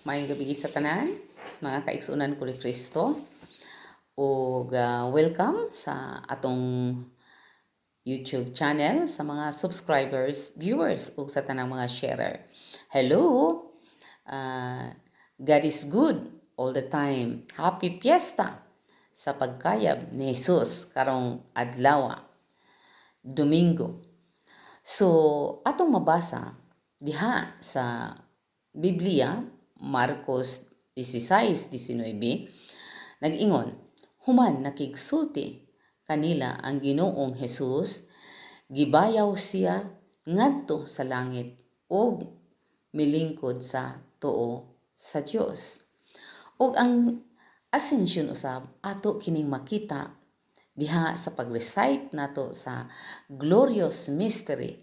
Maayong gabii sa tanan, mga kaigsuonan ko ni Kristo. Ug welcome sa atong YouTube channel, sa mga subscribers, viewers ug sa tanang mga sharer. Hello. God is good all the time. Happy Fiesta sa pagkayab ni Jesus karong adlaw, Domingo. So, atong mabasa diha sa Biblia, Marcos 16:19, nag-ingon, "Human nakigsulti kanila ang Ginoong Hesus, gibayaw siya ngadto sa langit ug milingkod sa tuo sa Dios." Ug ang ascension usab, ato kining makita diha sa pag-recite nato sa glorious mystery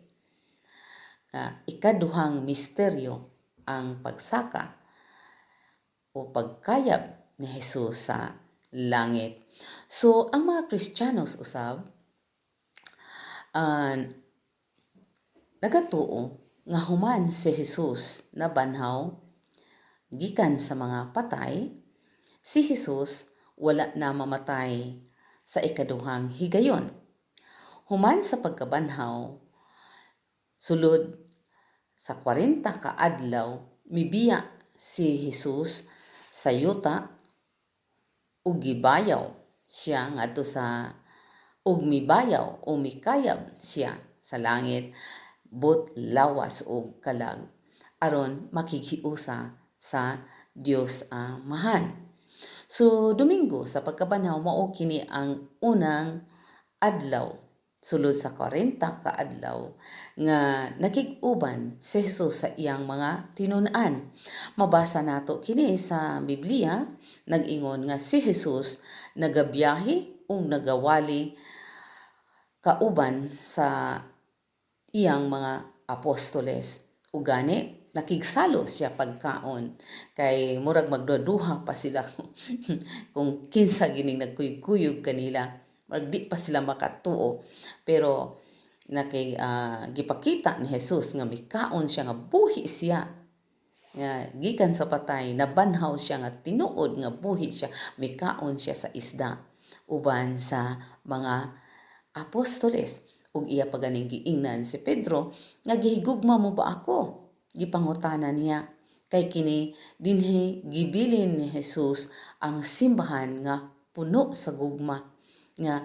nga ikaduhang misteryo, ang pagsaka o pagkayab ni Jesus sa langit. So, ang mga Kristiyanos usab nagatuo nga human si Jesus nabanhaw gikan sa mga patay, si Jesus wala na mamatay sa ikaduhang higayon. Human sa pagkabanhaw, sulod sa 40 ka adlaw, mibiya si Jesus sa yuta ug gibayaw siya ngadto sa ug mibayaw o mikayab siya sa langit, but lawas ug kalag, aron makighiusa sa Dios Amahan. So Domingo sa pagkabanhaw, mao kini ang unang adlaw sulod sa 40 ka adlaw nga nakig-uban si Jesus sa iyang mga tinun-an. Mabasa nato kini sa Biblia, nag-ingon nga si Jesus nagabiyahe ug nagawali kauban sa iyang mga apostoles. Ug gani nakigsalo siya pagkaon kay murag magduduha pa sila kung kinsa gining nagkuyog-kuyog kanila. Murag di pa sila makatuo. Pero naki gipakita ni Jesus nga mikaon siya, nga buhi siya nga gikan sa patay, nabanhaw siya nga tinuod nga buhi siya. Mikaon siya sa isda uban sa mga apostoles ug iya pa ganing giingnan si Pedro nga, "Gihigugma mo ba ako?" Gipangutana niya kay kini dinhi gibilin ni Jesus ang simbahan nga puno sa gugma, nga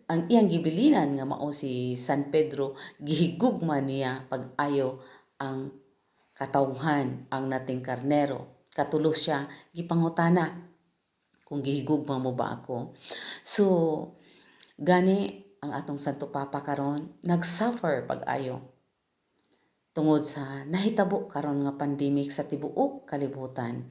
ang iyang gibilinan nga mao si San Pedro, gihigugma niya pag-ayo ang katawhan, ang nating karnero. Katulo siya gipangutana kung gihigugma mo ba ako. So gani ang atong Santo Papa karon nagsuffer pag-ayo tungod sa nahitabo karon nga pandemic sa tibuok kalibutan,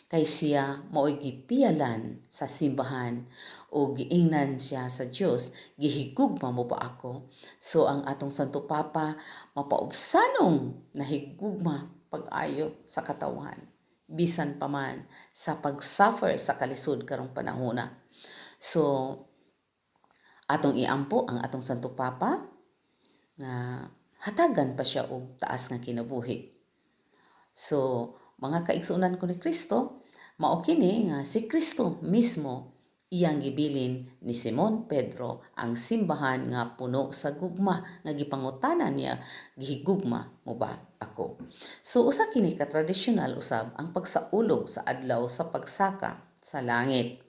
kay siya mao'y gipiyalan sa simbahan o giingnan siya sa Dios, "Gihigugma mo ba ako?" So ang atong Santo Papa mapaubsanong nahigugma pag-ayo sa katawhan bisan pa man sa pag-suffer sa kalisod karong panahona. So atong iampo ang atong Santo Papa nga hatagan pa siya og taas nga kinabuhi. So mga kaigsuonan ko ni Kristo, mao kini nga si Kristo mismo iyang gibilin ni Simon Pedro ang simbahan nga puno sa gugma, nga gipangutana niya, "Gihigugma mo ba ako?" So usa kini ka tradisyonal usab ang pagsaulog sa adlaw sa pagsaka sa langit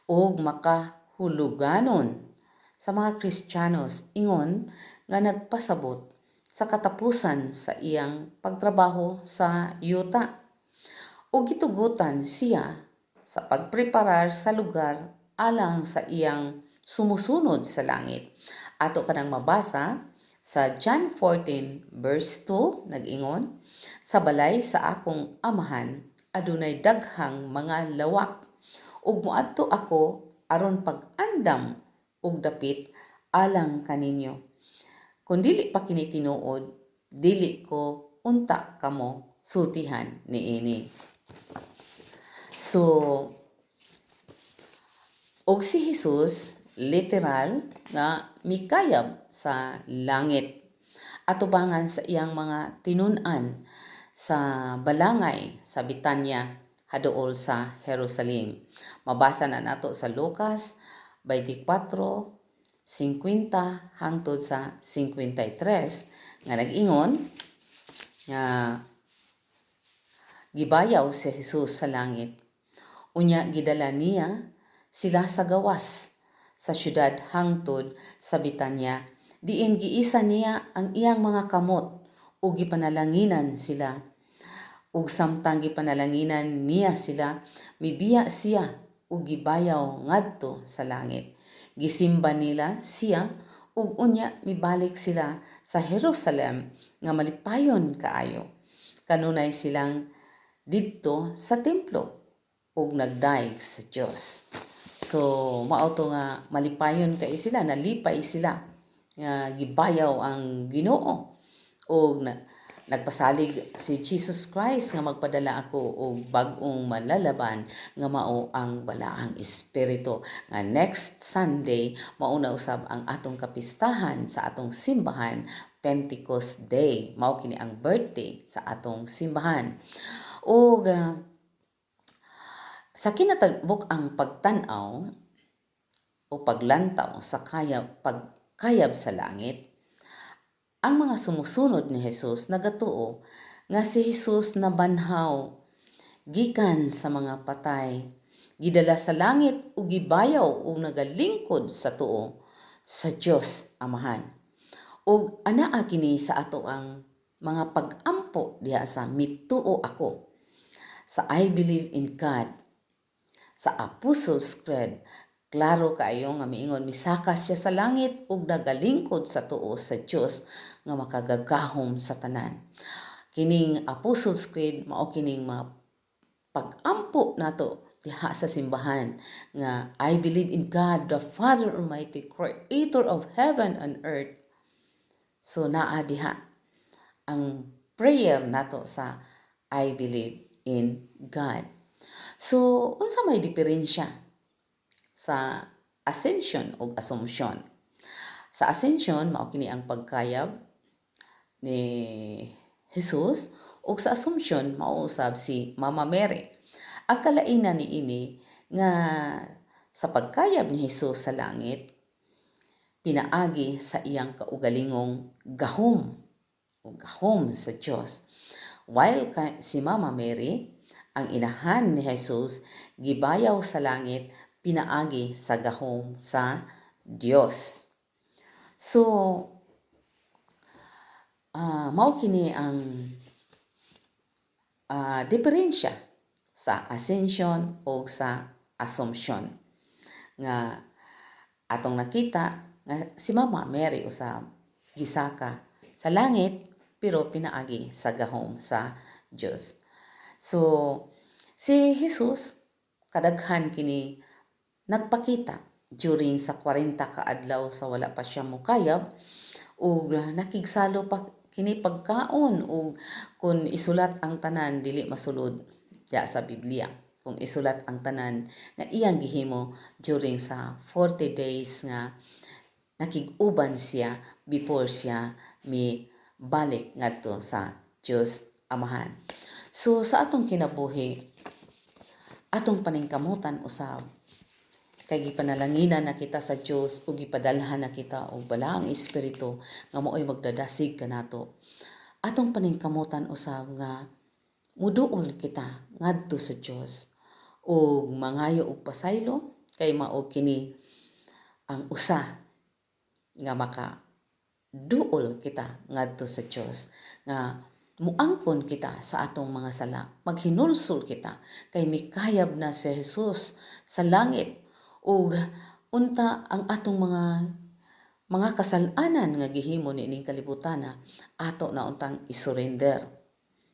ug makahuluganon sa mga Kristiyanos ingon nga nagpasabot sa katapusan sa iyang pagtrabaho sa yuta o gitugutan siya sa pagpreparar sa lugar alang sa iyang sumusunod sa langit. Ato kanang mabasa sa John 14 verse 2, nag-ingon, "Sa balay sa akong amahan adunay daghang mga lawak ug moadto ako aron pag-andam og dapit alang kaninyo. Kung dili pa kini tinuod, dili ko unta kamo sultihan niini." So, og si Jesus literal nga mikayab sa langit atubangan sa iyang mga tinun-an. sa balangay sa Bitanya haduol sa Jerusalem. Mabasa na nato sa Lucas 24:50 hangtod sa 53 nga nag-ingon nga gibayaw si Jesus sa langit. Unya gidala niya sila sa gawas sa syudad hangtod sa Bitanya. Diin giisa niya ang iyang mga kamot ug gipanalanginan sila. Ug samtang gipanalanginan niya sila, mibiya siya ug gibayaw ngadto sa langit. Gisimba nila siya ug unya mibalik sila sa Jerusalem nga malipayon kaayo. Kanunay silang didto sa templo ug nagdayeg sa Dios. So mao to nga malipayon kay sila, nalipay sila nga gibayaw ang Ginoo ug nagpasalig si Jesus Christ nga magpadala ako og bag-ong manlalaban nga mao ang Balaang Espiritu, nga next Sunday mao na usab ang atong kapistahan sa atong simbahan, Pentecost Day. Mao kini ang birthday sa atong simbahan. Ug sa kinatabok ang pagtan-aw o paglantaw sa kayab, pagkayab sa langit, ang mga sumusunod ni Jesus nagatuo nga si Jesus nabanhaw gikan sa mga patay, gidala sa langit ug gibayaw ug nagalingkod sa tuo sa Dios Amahan. Ug anaa kini sa ato ang mga pag-ampo diha sa "Mituo Ako", sa "I Believe in God", sa Apostles' Creed. Klaro kaayo nga miingon misaka siya sa langit ug nagalingkod sa tuo sa Dios nga makagagahom sa tanan. Kining Apostles' Creed mao kining mga pag-ampo nato diha sa simbahan nga "I believe in God the Father Almighty, creator of heaven and earth." So naa diha ang prayer nato sa "I Believe in God". So unsa may diferensya sa Ascension ug Assumption? Sa Ascension, mao kini ang pagkayab ni Jesus, ug sa Assumption, mao usab si Mama Mary. Ang kalainan niini nga sa pagkayab ni Jesus sa langit, pinaagi sa iyang kaugalingong gahom o gahom sa Dios. While si Mama Mary, ang inahan ni Jesus, gibayaw sa langit pinaagi sa gahom sa Dios. So, mao kini ang diferensya sa Ascension o sa Assumption nga atong nakita nga si Mama Mary usab gisaka sa langit pero pinaagi sa gahom sa Dios. So si Jesus kadaghan kini nagpakita during sa 40 ka adlaw sa wala pa siya mukayab ug nakigsalo pa kini pagkaon, ug kung isulat ang tanan, dili masulod diya sa Biblia kung isulat ang tanan nga iyang gihimo during sa 40 days nga nakig-uban siya before siya mi balik ngadto sa Dios Amahan. So sa atong kinabuhi, atong paningkamutan usab kay gipanalanginan na kita sa Dios ug gipadalhan na kita og Balaang Espiritu nga mao'y magdadasig kanato. Atong paningkamutan usab nga muduol kita ngadto sa Dios ug mangayo og pasaylo kay mao kini ang usa nga maka duol kita ngadto sa Dios, nga muangkon kita sa atong mga sala, maghinulsol kita kay mikayab na si Jesus sa langit, ug unta ang atong mga kasal-anan nga gihimo niining kalibutana, ato na untang isurrender,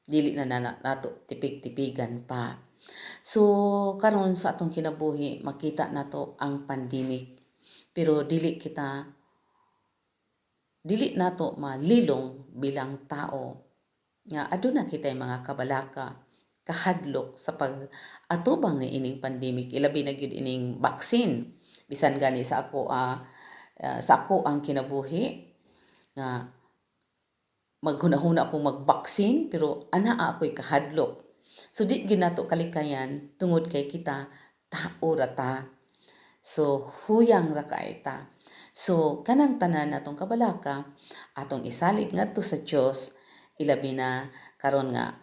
dili na nato tipig-tipigan pa. So karon sa atong kinabuhi, makita nato ang pandemic, pero dili nato malilong bilang tao nga aduna kitay mga kabalaka, kahadlok sa pag-atubang ni ining pandemic, ilabi na gyud ining vaccine. Bisan gani sa ako ang kinabuhi nga Maghuna-huna akong mag-vaccine, pero anaa ako'y kahadlok. So di gyud nato kalikayan tungod kay kita tao ra ta. So huyang ra kay ta. So kanang tanan atong kabalaka atong isalig ngadto sa Dios, ilabi na karon nga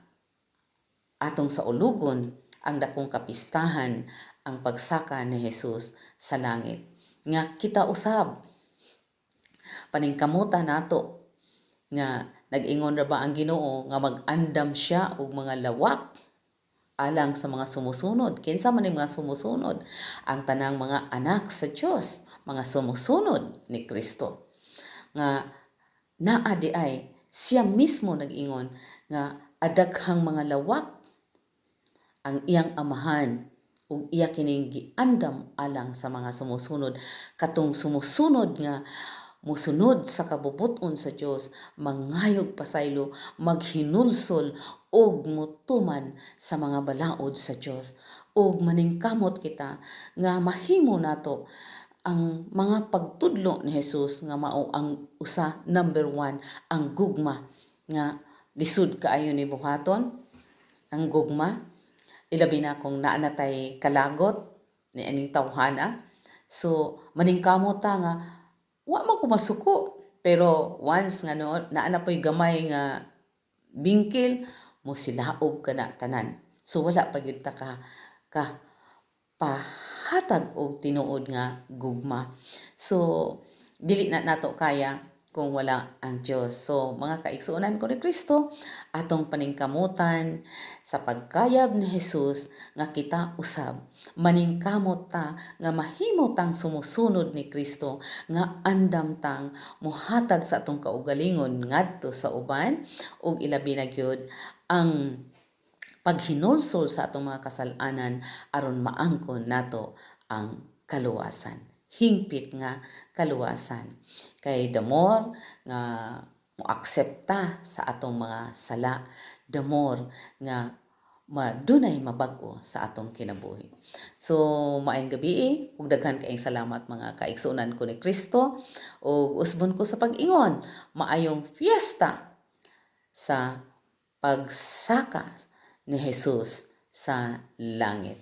atong saulugon ang dakong kapistahan, ang pagsaka ni Jesus sa langit. Nga kita usab paningkamutan nato nga nag-ingon ra ba ang Ginoo nga mag-andam siya og mga lawak alang sa mga sumusunod? Kinsa man ang mga sumusunod? Ang tanang mga anak sa Dios, mga sumusunod ni Kristo. Nga naa di ay siya mismo nag-ingon nga adaghang mga lawak ang iyang Amahan ug iya kining giandam alang sa mga sumusunod, katong sumusunod nga musunod sa kabubut-on sa Dios, mangayog pasaylo, maghinulsol ug mutuman sa mga balaod sa Dios. Ug maningkamot kita nga mahimo nato ang mga pagtudlo ni Jesus nga mao ang usa, number 1, ang gugma, nga lisod kaayo ni buhaton ang gugma, ilabi na kung naa na tay kalagot ni aning tawhana. So maningkamot ta nga wa man ko masuko, pero once nga no, naa na po'y gamay nga bingkil, mo silaob ka na tanan. So wala pa gyud ta ka pahatag og tinuod nga gugma. So dili na nato kaya kung wala ang Dios. So mga kaigsuonan ko ni Kristo, atong paningkamutan sa pagkayab ni Jesus nga kita usab maningkamot ta nga mahimo tang sumusunod ni Kristo, nga andam tang muhatag sa atong kaugalingon ngadto sa uban, ug ilabi na gyud ang paghinulsol sa atong mga kasal-anan aron maangkon nato ang kaluwasan, hingpit nga kaluwasan, kay the more nga mo-aksepta sa atong mga sala, the more nga madunay mabag-o sa atong kinabuhi. So maayong gabi ug daghan kaayong salamat, mga kaigsuonan ko ni Kristo, ug usbon ko sa pag-ingon, maayong fiesta sa pagsaka ni Jesus sa langit.